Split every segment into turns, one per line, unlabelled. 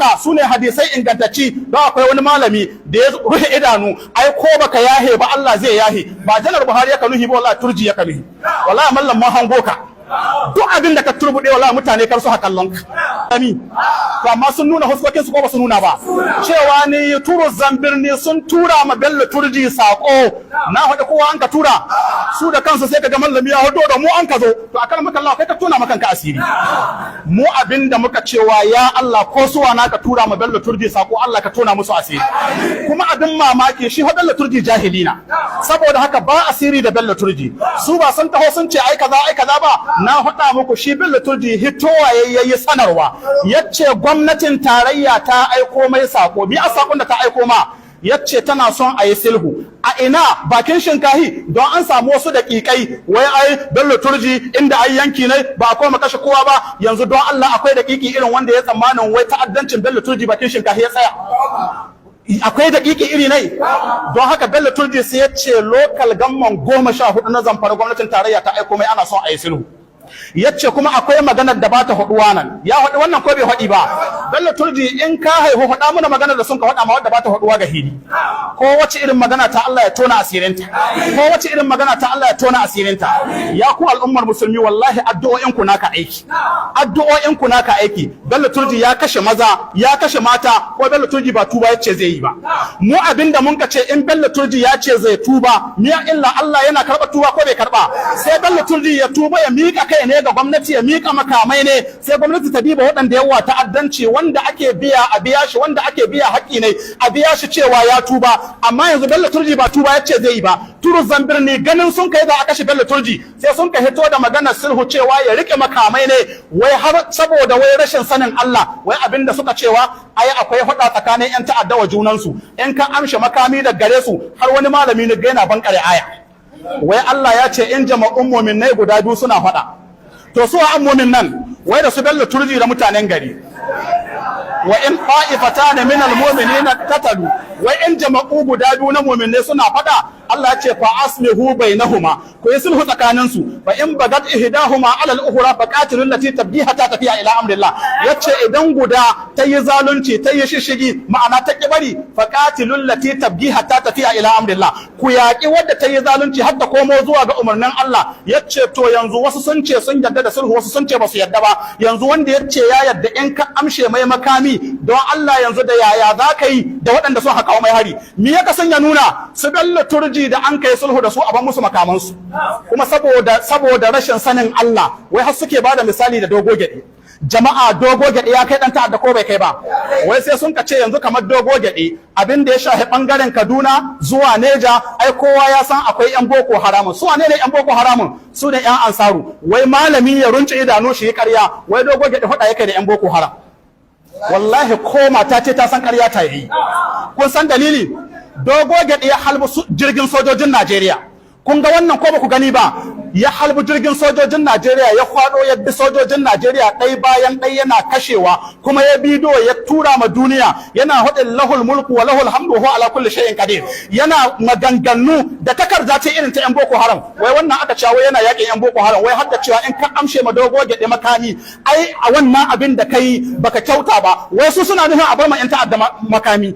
haka su ne hadisai ingantacci. Don akwai wani malami da ya rufe idanu, ai ko baka yahe ba, Allah zai yahe. Ba Janar Buhari ya kanuhi ba, wallahi Turji ya kanuhi. Wallahi mallam, mun hango ka, duk abin da ka turbude, wallahi mutane kar su kallon ka. Ami to, amma sun nuna huskokin su ko ba su nuna ba? Cewa ni turu zambirni sun tura ma Bello Turji sako. Na faɗi kowa an ka tura, su da kansu sai ka ga mallami ya hudo da mu an ka zo. To akan maka Allah, kai ka tona maka asiri. Mu abin da muka cewa, ya Allah, ko suwa na ka tura ma Bello Turji sako, Allah ka tona musu asiri. Kuma abin mamaki, shi fa Bello Turji jahili na, saboda haka ba asiri da Bello Turji. Su ba sun taho sun ce ai kaza, ai kaza ba? Na faɗa muku, shi Bello Turji hitowa yayi sanarwa, yace gwamnatin tarayya ta aiko mai sako. Bi a sakon da ta aiko ma, yace tana son a yi sulhu. A ina? Bakin Shinkahi. Don an samu wasu daƙiƙai, wai ai Bello Turji inda ai yanki ne, ba a koma kashe kowa ba. Yanzu don Allah, akwai daƙiƙi irin wanda ya tsammanin wai ta'addancin Bello Turji bakin Shinkahi ya tsaya? Akwai daƙiƙi iri ne? Don haka Bello Turji sai ya ce local government 14 na Zamfara, gwamnatin tarayya ta aiko mai, ana son a yi sulhu. Yace kuma akwai maganar da ba ta haɗuwa nan. Ya haɗu wannan ko bai haɗi ba? Bello Turji, in ka haihu, faɗa mana maganar da sun ka faɗa ma wadda ba ta haɗuwa ga hili. Ko wace irin magana ta, Allah ya tona asirinta. Ko wace irin magana ta, Allah ya tona asirinta. Ya ku al'ummar musulmi, wallahi addu'o'in ku naka aiki, addu'o'in ku naka aiki. Bello Turji ya kashe maza, ya kashe mata, ko Bello Turji ba tuba yace zai yi ba. Mu abinda mun ka ce, in Bello Turji ya ce zai tuba, miya illa? Allah yana karɓa tuba ko bai karɓa? Sai Bello Turji ya tuba, ya miƙa kai ne ga gwamnati, ya miƙa makamai ne, sai gwamnati ta diba waɗanda yawa ta'addanci, wanda ake biya a biya shi, wanda ake biya haƙƙi ne a biya shi, cewa ya tuba. Amma yanzu Bello Turji ba tuba yace zai yi ba. Turu Zambirni ganin sun kai za a kashe Bello Turji, sai sun ka hito da maganar sulhu, cewa ya rike makamai ne. Wai har saboda wai rashin sanin Allah, wai abinda suka cewa ai akwai hada tsakanin yan ta'adda wa junansu, in ka amshe makami da gare su. Har wani malami ne ga yana bankare aya, wai Allah ya ce in jama'un mu'minai guda biyu suna faɗa. To su an mu'min nan, wai da su Bello Turji da mutanen gari, wa in ta'ifatan min almu'minina tatalu, wai in jama'u guda biyu na mu'minai suna faɗa, Allah ya ce fa aslihu bainahuma, ku yi sulhu tsakanin su. Fa in bagat ihdahuma ala al-ukhra fa qatilul lati tabghi hatta tafiya ila amrillah. Yace idan guda ta yi zalunci, ta yi shishigi, ma'ana ta ki bari, fa qatilul lati tabghi hatta tafiya ila amrillah, ku yaƙi wadda ta yi zalunci har ta komo zuwa ga umarnin Allah. Yace to yanzu wasu sun ce sun yarda da sulhu, wasu sun ce ba su yarda ba. Yanzu wanda yace ya yarda, in ka amshe mai makami, don Allah yanzu da yaya za ka yi da waɗanda sun haka mai hari? Me ya kasan ya nuna su Bello Turji da an kai sulhu da su, a ban musu makamansu? Kuma saboda rashin sanin Allah, wai har suke bada misali da Dogo Gyaɗe. Jama'a, Dogo Gyaɗe ya kai dan ta'adda ko bai kai ba? Wai sai sun ka ce yanzu kamar Dogo Gyaɗe, abin da ya shafi bangaren Kaduna zuwa Neja, ai kowa ya san akwai yan Boko Haramun. Su wane ne yan Boko Haramun? Su ne yan Ansaru. Wai malami ya runce idanu shi yi ƙarya, wai Dogo Gyaɗe faɗa yake da yan Boko Haram. Wallahi ko mata ce ta san ƙarya ta yi. Kun san dalili? Dogo Gyaɗe ya halbi jirgin sojojin Najeriya. Kun ga wannan ko ba ku gani ba? Ya halbi jirgin sojojin Najeriya, ya kwado, ya bi sojojin Najeriya ɗai bayan ɗai yana kashewa, kuma ya bidiyo ya tura ma duniya, yana hudin lahul mulku wa lahul hamdu wa ala kulli shay'in qadir, yana maganganu da takarda ce irin ta yan Boko Haram. Wai wannan aka cewa wai yana yakin yan Boko Haram. Wai har da cewa in ka amshe ma Dogo Gyaɗe makami, ai a wannan abin da kai baka kyauta ba. Wai su suna nufin a bar ma yan ta'adda makami.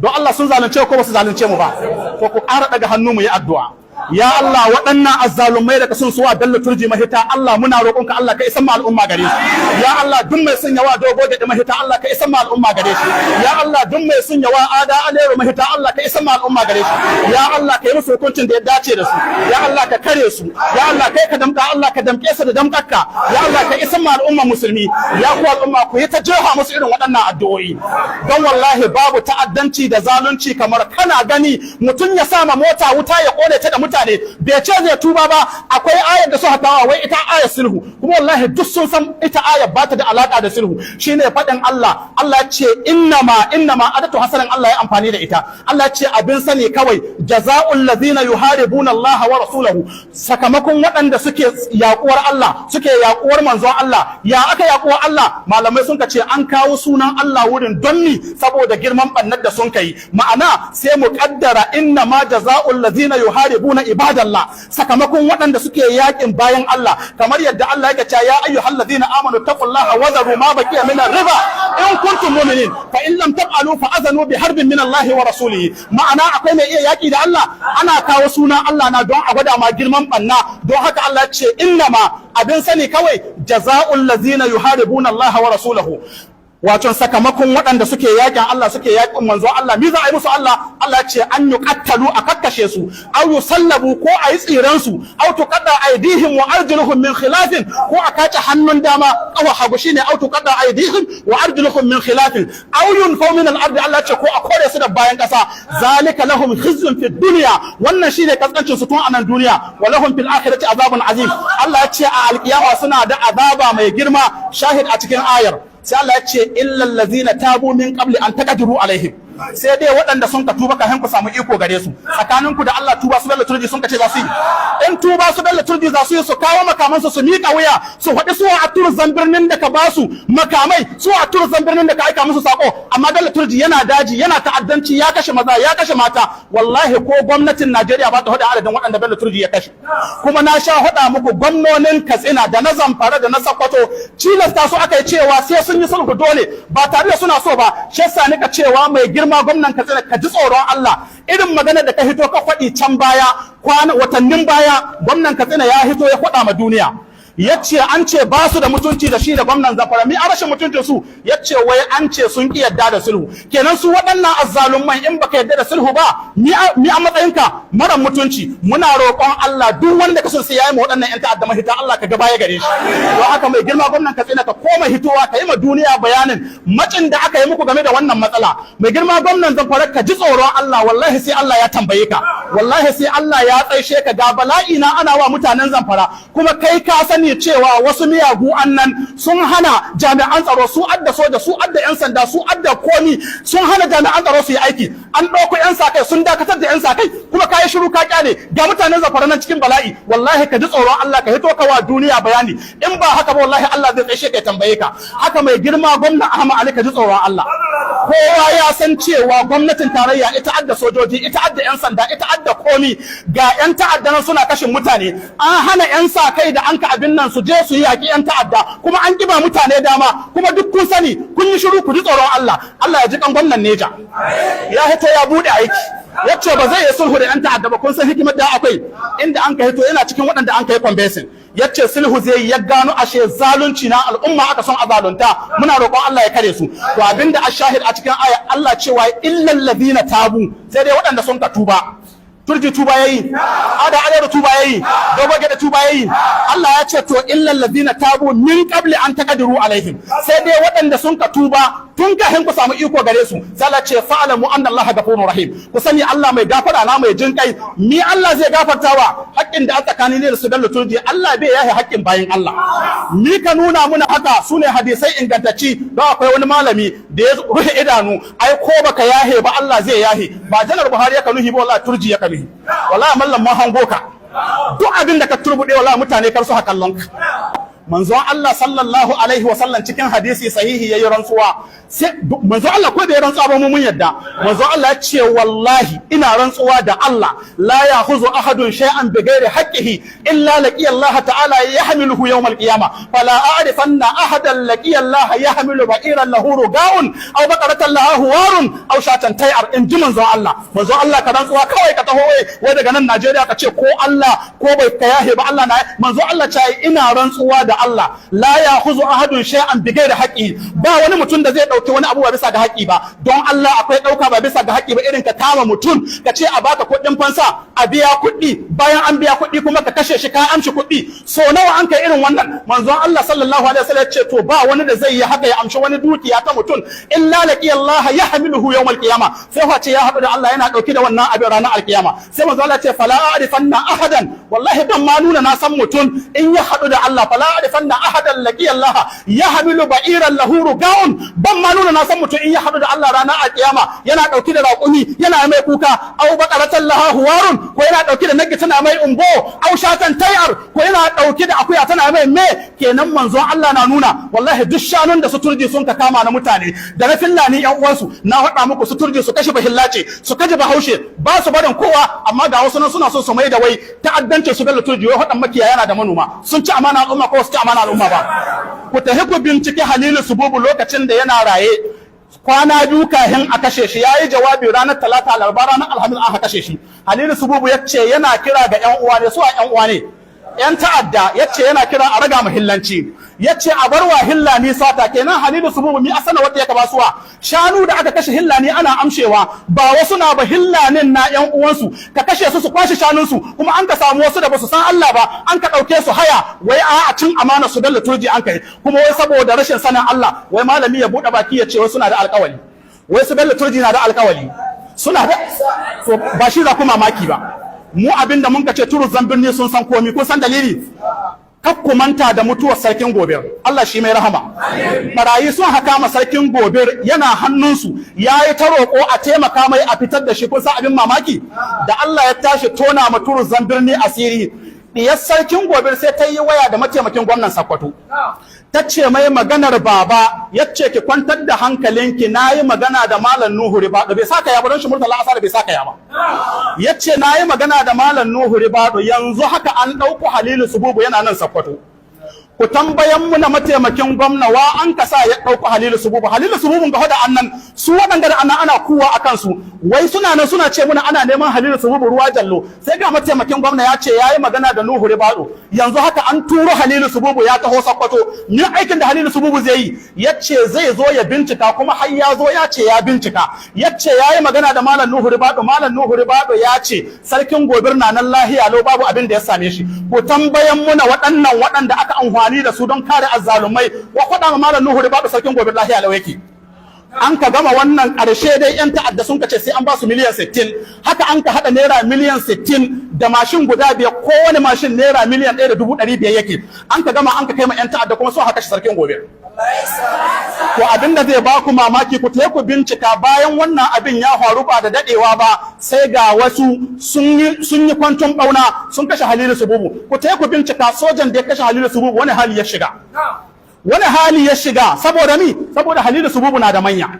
Don Allah, sun zalunce ko ba su zalunce mu ba? To ku ƙara daga hannu mu yi addu'a. Ya Allah, waɗannan azzalumai da sun suwa Bello Turji mahita, Allah muna roƙonka, Allah ka isan ma al'umma gare su. Ya Allah, duk mai son yawa Dogo da mahita, Allah ka isan ma al'umma gare shi. Ya Allah, duk mai son yawa Ada Alero mahita, Allah ka isan ma al'umma gare shi. Ya Allah, ka yi musu hukuncin da ya dace da su. Ya Allah, ka kare su. Ya Allah, kai ka damka, Allah ka damke su da damkarka. Ya Allah, ka isan ma al'umma musulmi. Ya ku al'umma, ku yi ta jefa musu irin waɗannan addu'o'i, don wallahi babu ta'addanci da zalunci kamar kana gani mutum ya sama mota wuta ya kone ta da mutane, bai ce zai tuba ba. Akwai ayar da suka kawo, wai ita ayar sulhu. Kuma wallahi duk sun san ita ayar ba ta da alaka da sulhu. Shine faɗin Allah. Allah ya ce innama, innama adatu hasanan, Allah ya amfani da ita. Allah ya ce abin sani kawai, jaza'ul ladina yuharibuna Allah wa rasulahu, sakamakon waɗanda suke yaƙuwar Allah, suke yaƙuwar manzon Allah. Ya aka yaƙuwar Allah? Malamai sun ce an kawo sunan Allah wurin don ni saboda girman bannar da sun kai. Ma'ana sai mu kaddara innama jaza'ul ladina yuharibuna yuharibuna ibadallah, sakamakon waɗanda suke yakin bayan Allah, kamar yadda Allah yake cewa: ya ayyuhallazina amanu taqullaha wa dharu ma baqiya min riba in kuntum mu'minin, fa in lam taf'alu fa azanu bi harbin min Allah wa rasulihi. Ma'ana, akwai mai iya yaki da Allah? Ana kawo suna Allah na don a gwada ma girman banna. Don haka Allah ce: innama, abin sani kawai, jaza'ul ladzina yuharibuna Allah wa rasulahu, wato sakamakon waɗanda suke yakin Allah, suke yakin manzo Allah. Mi za a yi musu? Allah ce an yuqattalu, a kakkashe su, aw yusallabu, ko a yi tsiran su, aw tuqatta aydihim wa arjuluhum min khilafin, ko a kace hannun dama kafa hagu, shine aw tuqatta aydihim wa arjuluhum min khilafin, aw yunfaw min al-ard. Allah ce ko a kore su da bayan kasa. Zalika lahum khizyun fid dunya, wannan shine kaskancin su tun a nan duniya, wa lahum fil akhirati azabun azim. Allah ya ce a alkiyama suna da azaba mai girma. Shahid a cikin ayar, sai Allah ya ce: illal ladzina tabu min qabli an taqdiru alaihim, sai dai waɗanda sun ka tuba kafin ku samu iko gare su. Tsakanin ku da Allah, tuba su Bello Turji sun ka ce za su yi? In tuba su Bello Turji za su yi, su kawo makamansu su miƙa wuya, su faɗi su a turzan birnin da ka ba su makamai, su a turzan birnin da ka aika musu sako. Amma Bello Turji yana daji yana ta'addanci, ya kashe maza, ya kashe mata. Wallahi ko gwamnatin Najeriya ba ta faɗa adadin waɗanda Bello Turji ya kashe. Kuma na sha faɗa muku, gwamnonin Katsina da na Zamfara da na Sokoto, cilasta su aka yi cewa sai sun yi sulhu dole, ba tare da suna so ba. Shi yasa nika cewa mai girma gwamnan Katsina, ka ji tsoron Allah. Irin magana da ka hito ka faɗi can baya, kwana watannin baya, gwamnan Katsina ya hito ya faɗa ma duniya, ya ce an ce ba su da mutunci da shi da gwamnan Zamfara. Mi a rashin mutuncin su? Ya ce wai an ce sun ki yadda da sulhu. Kenan su waɗannan azzalumman, in baka yadda da sulhu ba, mi a matsayinka? Mara mutunci. Muna roƙon Allah, duk wanda ka son sai yayi ma waɗannan ƴan ta'adda mahita, Allah ka ga baya gare shi. Don haka mai girma gwamnan Katsina, ka koma hitowa ka yi ma duniya bayanin macin da aka yi muku game da wannan matsala. Mai girma gwamnan Zamfara, ka ji tsoron Allah. Wallahi sai Allah ya tambaye ka, wallahi sai Allah ya tsaishe ka. Ga bala'i na ana wa mutanen Zamfara, kuma kai ka sani cewa wasu miyagu annan sun hana jami'an tsaro, su adda soja, su adda yan sanda, su adda komi, sun hana jami'an tsaro su yi aiki. An ɗauko yan sa kai, sun dakatar da yan sa kai, kuma ka yi shiru ka kyale. Ga mutanen Zamfara nan cikin bala'i. Wallahi ka ji tsoron Allah, ka hito ka wa duniya bayani. In ba haka ba, wallahi Allah zai tsaishe ka ya tambaye ka. Haka mai girma gwamna Ahmad Ali, ka ji tsoron Allah. Kowa ya san cewa gwamnatin tarayya ita adda sojoji, ita adda yan sanda, ita adda komi. Ga yan ta'adda nan suna kashin mutane, an hana yan sa kai da an ka abin nan su je su yi yaƙi yan ta'adda, kuma an kiba mutane dama, kuma duk kun sani, kun yi shiru. Ku ji tsoron Allah. Allah ya ji kan gwamnan Neja, ya hito ya bude aiki, ya ce ba zai yi sulhu da yan ta'adda ba. Kun san hikimar da akwai inda an ka hito, yana cikin waɗanda an kai convincing, ya ce sulhu zai yi, ya gano ashe zalunci na al'umma aka son a zalunta. Muna roƙon Allah ya kare su. To, abinda ashahid a cikin aya, Allah cewa illal ladina tabu, sai dai waɗanda sun ka tuba. Turji tuba yayi, ada ada tuba yayi, dogo gada tuba yayi. Allah ya ce to illal ladina tabu min qabli an taqdiru alaihim, sai dai waɗanda sun ka tuba tun kafin ku samu iko gare su. Sai Allah ce: fa'lamu anna Allah ghafurur rahim, ku sani Allah mai gafara na, mai jin kai. Mi Allah zai gafartawa? Haƙƙin da a tsakani ne da su Bello Turji, Allah bai yahe haƙƙin bayin Allah. Mi ka nuna muna haka? Sune hadisai ingantacci. Don akwai wani malami da ya rufe idanu, ai ko baka yahe ba, Allah zai yahe. Ba Janar Buhari ya nuhi ba, wallahi Turji ya nuhi. Wallahi mallam mun hango ka, duk abin da ka turbude, wallahi mutane kar su kallon ka. Manzon Allah sallallahu alaihi wa sallam cikin hadisi sahihi yayi rantsuwa. Sai manzon Allah ko bai rantsuwa ba, mu mun yadda. Manzon Allah ya ce: wallahi ina rantsuwa da Allah, la ya'khuzu ahadun shay'an bighairi haqqihi illa laqiya Allah ta'ala yahmiluhu yawm al-qiyamah, fala a'rifanna ahadan laqiya Allah yahmilu ba'iran lahu ruga'un aw baqaratan laha huwarun aw shatan tay'ar. In ji manzon Allah. Manzon Allah ka rantsuwa kawai ka taho wai daga nan Najeriya ka ce ko Allah ko bai ka yahe ba, Allah na. Manzon Allah ce: ina rantsuwa da Allah, la ya'khuzu ahadun shay'an bighairi haqqi, ba wani mutum da zai dauki wani abu ba bisa ga haƙƙi ba. Don Allah, akwai dauka ba bisa ga haƙƙi ba irin ka kama mutum ka ce a baka kuɗin fansa, a biya kuɗi, bayan an biya kuɗi kuma ka kashe shi, ka amshi kuɗi? So nawa an kai irin wannan? Manzon Allah sallallahu alaihi wasallam ya ce to ba wani da zai yi haka, ya amshi wani dukiya ta mutum, illa laqiya Allah yahmiluhu yawmal qiyama, sai face ya haɗu da Allah yana dauki da wannan abin ranar alkiyama. Sai manzon Allah ya ce: fala a'rifanna ahadan, wallahi ban ma nuna na san mutum in ya haɗu da Allah, fala a'rifanna ahadan laqiya Allah yahmilu ba'iran lahu ruga'un, ban ma nuna na san mutum in ya haɗu da Allah ranar alkiyama yana dauki da raƙumi yana mai kuka, au baqaratan laha huwarun. Ko yana dauke da nagge tana mai umbo, aw shatan tayar, ko yana dauke da akuya tana mai me. Kenan manzon Allah na nuna wallahi duk shanun da su Turji sun ka kama na mutane da na Fillani yan uwansu. Na faɗa muku, su Turji su kashe bahillace, su kashe Bahaushe, ba su barin kowa. Amma ga wasu nan suna so su mai da wai ta'addancin su Bello Turji wai faɗan makiyaya yana da manoma. Sun ci amana al'umma ko su ci amana al'umma ba? Ku tafi ku bincike Halilu Sububu. Lokacin da yana raye, kwana 2 kahin a kashe shi, yayi jawabi ranar Talata, Laraba, ranar Alhamis aka kashe shi. Halilu Sububu ya ce yana kira ga yan uwa ne. Su a yan uwa ne yan ta'adda. Ya ce yana kira a raga mahillanci, ya ce a bar wa hillani sata. Kenan Halilu Sububu mi asana wanda ya ka basuwa shanu da aka kashe hillani ana amshewa, ba wasu na ba, hillanin na yan uwansu ka kashe su, su kwashe shanunsu. Kuma an ka samu wasu da basu san Allah ba, an ka ɗauke su haya, wai a cin amana su Bello Turji an kai. Kuma wai saboda rashin sanin Allah, wai malami ya buɗe baki ya ce wai suna da alƙawali, wai su Bello Turji na da alƙawali, suna da. To ba shi za ku mamaki ba. Mu abinda mun ka ce, turu zambirni sun san komi. Kun san dalili? Kak ku manta da mutuwar Sarkin Gobir, Allah shi mai rahama. Barayi sun haka ma Sarkin Gobir, yana hannunsu, ya yi ta roƙo a taimaka mai a fitar da shi. Kun san abin mamaki? Da Allah ya tashi tona ma turu zambirni asiri, diyar Sarkin Gobir sai ta yi waya da mataimakin gwamnan Sakkwato, ta ce mai maganar baba. Ya ce ki kwantar da hankalinki, na yi magana da Malam Nuhu Ribado. Bai saka ya ba, don shi Murtala Asar bai saka ya ba. Ya ce na yi magana da Malam Nuhu Ribado, yanzu haka an ɗauko Halilu Sububu, yana nan Sakkwato. Ku tambayan mu na mataimakin gwamna, wa an kasa ya ɗauko Halilu Sububu? Halilu Sububu ga da annan su waɗanda da annan ana kuwa a kansu, wai suna nan suna ce muna ana neman Halilu Sububu ruwa jallo. Sai ga mataimakin gwamna ya ce yayi magana da Nuhu Ribado, yanzu haka an turo Halilu Sububu ya taho Sakkwato. Ni aikin da Halilu Sububu zai yi, ya ce zai zo ya bincika, kuma har ya zo ya ce ya bincika. Ya ce yayi magana da Malam Nuhu Ribado, Malam Nuhu Ribado ya ce Sarkin Gobir na nan lahiya lau, babu abin da ya same shi. Ku tambayan muna waɗannan waɗanda aka amfani da su don kare azzalumai, wa faɗa ma Malam Nuhu Ribado Sarkin Gobir lahiya lau yake? An ka gama wannan, ƙarshe dai yan ta'adda sun ce sai an ba su miliyan 60. Haka an ka haɗa naira miliyan 60 da mashin guda biyar, kowane mashin naira 1,500,000 yake. An ka gama an ka kai ma yan ta'adda, kuma sun haka shi Sarkin Gobir. To abin da zai ba ku mamaki, ku ku bincika, bayan wannan abin ya faru ba da dadewa ba, sai ga wasu sun yi kwanton bauna, sun kashe Halilu Sububu. Ku ku bincika sojan da ya kashe Halilu Sububu, wani hali ya shiga, wani hali ya shiga. Saboda mi? Saboda Halilu Sububu na da manya.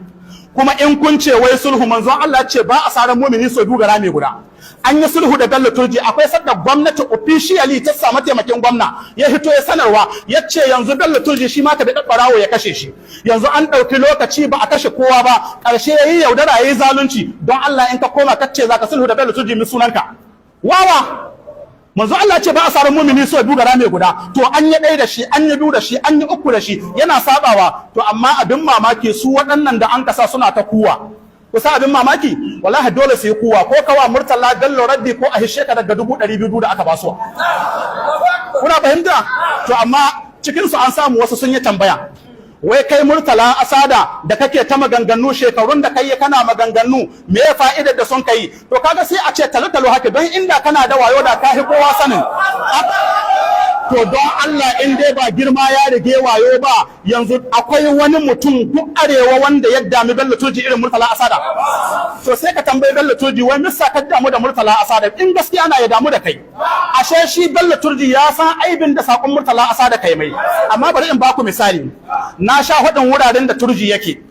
Kuma in kun ce wai sulhu, manzon Allah ce ba a saran mumini so biyu gara mai guda. An yi sulhu da Bello Turji. Akwai sadda gwamnati officially ta samu taimakin gwamna ya hito ya sanarwa, ya ce yanzu Bello Turji shi ma ka bi barawo ya kashe shi. Yanzu an ɗauki lokaci ba a kashe kowa ba, ƙarshe ya yi yaudara, ya yi zalunci. Don Allah, in ka koma ka ce za ka sulhu da Bello Turji, mi sunanka? Wawa. Manzo Allah ce ba a sarar mumini so biyu gara mai guda. To an yi ɗaya da shi, an yi biyu da shi, an yi uku da shi, yana sabawa. To amma abin mamaki, su waɗannan da an kasa suna ta kuwa. Kusa abin mamaki, wallahi dole su yi kuwa, ko kawa Murtala Bello raddi ko a hishe ka daga 200,000 da aka basuwa. Kuna fahimta? To amma cikin su an samu wasu sun yi tambaya, wai kai Murtala Asada da kake ta maganganu, shekarun da kai kana maganganu, me ya fa'idar da sun kai? To kaga sai a ce talo-talo haka, don inda kana da wayo da ka kowa sanin. To don Allah, in dai ba girma ya rige wayo ba, yanzu akwai wani mutum duk arewa wanda ya dami Bello Turji irin Murtala Asada? To sai ka tambayi Bello Turji, wai misa ka damu da Murtala Asada? In gaskiya na ya damu da kai. Ashe shi Bello Turji ya san aibin da sakon Murtala Asada kai mai. Amma bari in baku misali. Na sha hudin wuraren da Turji yake,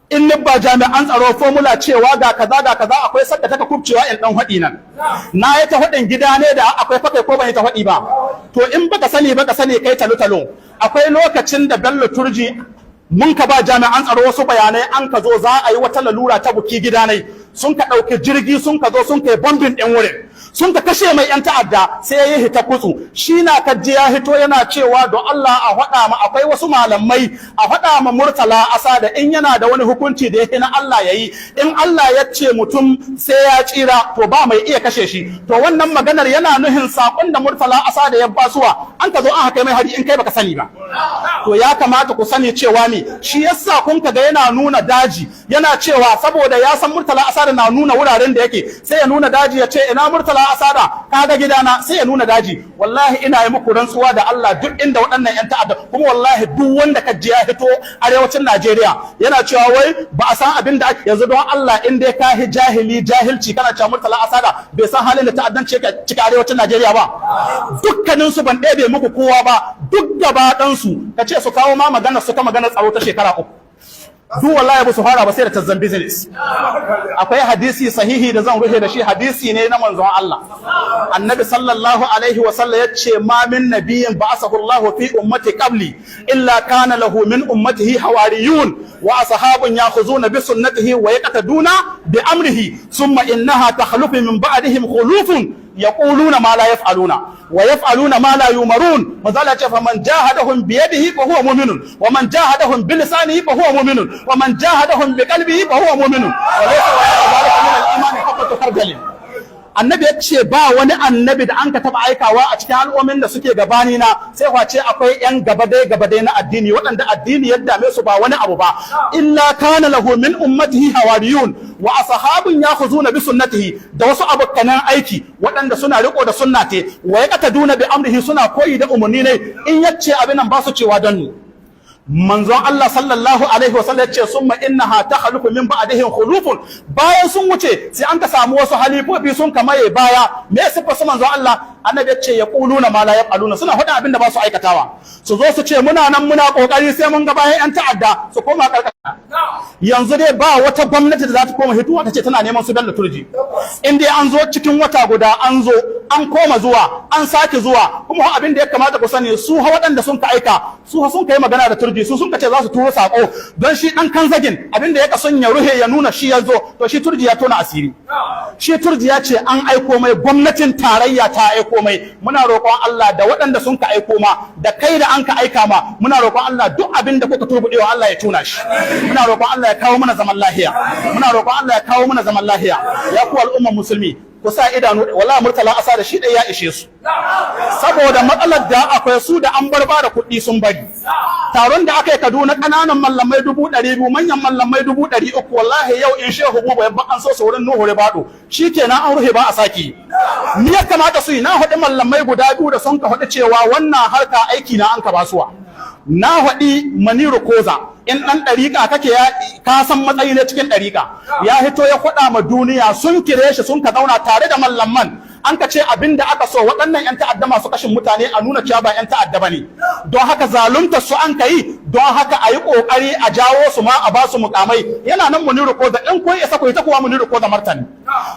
in ni ba jami'an tsaro formula cewa ga kaza ga kaza, akwai sadda taka kubcewa in dan hadi nan. Na yi ta hudin gida ne da akwai fakai, ko ban yi ta hudi ba? To in baka sani baka sani, kai talo talo. Akwai lokacin da Bello Turji mun ka ba jami'an tsaro wasu bayanai, an ka zo za a yi wata lalura ta buki gida ne, sun ka ɗauki jirgi sun ka zo sun kai bombing ɗin wurin, sun ka kashe mai yan ta'adda. Sai ya yi hita kutsu, shi na kaji ya hito yana cewa don Allah a faɗa ma, akwai wasu malamai, a faɗa ma Murtala Asa da in yana da wani hukunci da yake na Allah ya yi, in Allah ya ce mutum sai ya tsira, to ba mai iya kashe shi. To wannan maganar yana nuhin saƙon da Murtala Asa da ya basuwa, an ka zo an haka mai hari, in kai baka sani ba. To ya kamata ku sani cewa ne shi yasa kun ga yana nuna daji, yana cewa saboda ya san Murtala Asada na nuna wuraren da yake, sai ya nuna daji ya ce, "Ina Murtala Asada? Kaga gidana." Sai ya nuna daji. Wallahi ina yi muku rantsuwa da Allah, duk inda waɗannan yan ta'adda, kuma wallahi duk wanda ka ji ya hito arewacin Najeriya yana cewa wai ba a san abin da yanzu, don Allah, in dai ka hi jahili jahilci, kana cewa Murtala Asada bai san halin da ta'addanci yake cika arewacin Najeriya ba. Dukkanin su, ban ɗebe muku kowa ba, duk gaba ɗansu ka ce su kawo ma magana su ta magana tsaro ta shekara 3, duk wallahi ba su fara ba sai da tazzan business. Akwai hadisi sahihi da zan rufe da shi, hadisi ne na manzon Allah. Annabi sallallahu alaihi wa sallam ya ce, "ما من نبي بعثه الله في أمة قبلي إلا كان له من أمته حواريون وأصحاب يأخذون بسنته ويقتدون بأمره، ثم إنها تخلف من بعدهم خلوف يقولون ما لا يفعلون ويفعلون ما لا يؤمرون." Manzala ce, "فمن جاهدهم بيده فهو مؤمن، ومن جاهدهم بلسانه فهو مؤمن، ومن جاهدهم بقلبه فهو مؤمن، وليس وراء ذلك من الإيمان حبة خردل." Annabi ya ce ba wani annabi da an ka taba aikawa a cikin al'ummin da suke gabani na, sai face akwai yan gabadai gabadai na addini, waɗanda addini ya dame su ba wani abu ba. "إلا كان له من أمته حواريون وأصحاب يأخذون بسنته", da wasu abokanan aiki waɗanda suna riko da sunnate, "ويقتدون بأمره", suna koyi da umarni ne. In yace abin nan, ba su cewa don ni. Manzon Allah sallallahu alaihi wasallam ya ce, "ثم إنها تخلف من بعدهم خلوف." Bayan sun wuce, sai an ka samu wasu halifofi sun kamaye baya. Me sifa su, manzon Allah? Annabi ya ce, "يقولون ما لا يفعلون." Suna faɗin abin da ba su aikatawa. Su zo su ce, "Muna nan muna kokari sai mun ga bayan yan ta'adda," su koma karkata. Yanzu dai ba wata gwamnati da za ta koma hituwa ta ce tana neman su Bello Turji. In dai an zo cikin wata guda, an zo an koma zuwa, an sake zuwa. Kuma abin da ya kamata ku sani, su ha waɗanda sun ka aika, su ha sun kai magana da Turji, su sun ka ce za su turo sako don shi dan kanzagin. Abin da ya son ya ruhe, ya nuna shi ya zo, to shi Turji ya tona asiri. Shi Turji ya ce an aiko mai, gwamnatin tarayya ta aiko mai. Muna roƙon Allah, da waɗanda sun ka aiko ma, da kai da an ka aika ma, muna roƙon Allah, duk abin da kuka turbuɗewa, Allah ya tona shi. Muna roƙon Allah ya kawo mana zaman lahiya. Muna roƙon Allah ya kawo mana zaman lahiya. Ya ku al'ummar musulmi, ku sa idanu. Wallahi Murtala Asa da shi ɗaya ya ishe su, saboda matsalar da akwai su da an bar da kuɗi sun bari. Taron da aka yi Kaduna, ƙananan mallamai 200,000, manyan mallamai 300,000. Wallahi yau in Shehu Buba yabba an so su wurin Nuhu Ribado, shi kenan an rufe, ba a saki. Ni ya kamata su yi. Na haɗu mallamai guda biyu da sun ka haɗu cewa wannan harka aiki na an ka basuwa. Na haɗi Maniru Koza, in ɗan ɗariƙa kake, ya ka san matsayi ne cikin ɗariƙa. Ya hito ya faɗa ma duniya, sun kire shi, sun ka zauna tare da mallaman. An ka ce abin da aka so, waɗannan 'yan ta'adda masu kashin mutane, a nuna cewa ba 'yan ta'adda ba ne, don haka zalunta su an ka yi, don haka a yi ƙoƙari a jawo su ma a ba su mukamai. Yana nan Muniru Koza, in kun isa ku yi ta kuwa Muniru Koza martani.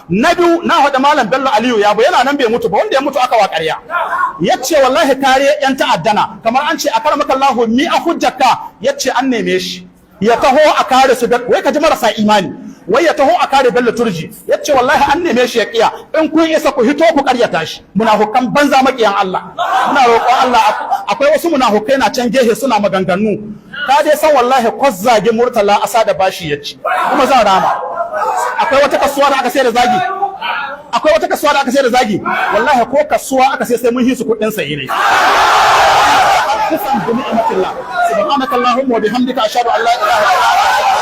Na biyu, na haɗa Malam Bello Aliyu Yabo, yana nan bai mutu ba, wanda ya mutu aka wa ƙarya. Ya ce wallahi kare 'yan ta'addana, kamar an ce a karamakallahu, mi a hujjarka? Ya ce an neme shi ya taho a kare su. Wai ka ji marasa imani, wai ya taho a kare Bello Turji. Ya ce wallahi an neme shi ya kiya. In kun isa, ku hito ku karyata shi. Munafukan banza, makiyan Allah. Muna roƙon Allah, akwai wasu munafukai na can gehe suna maganganu. Ka dai san wallahi kwazzage Murtala Asa da bashi ya ci, kuma zan rama. Akwai wata kasuwa da aka sai da zagi? Akwai wata kasuwa da aka sai da zagi? Wallahi ko kasuwa aka sai, sai mun hisu kuɗin sayi ne. Kusan bi ni'matillah. سبحانك اللهم وبحمدك، أشهد أن لا إله إلا أنت.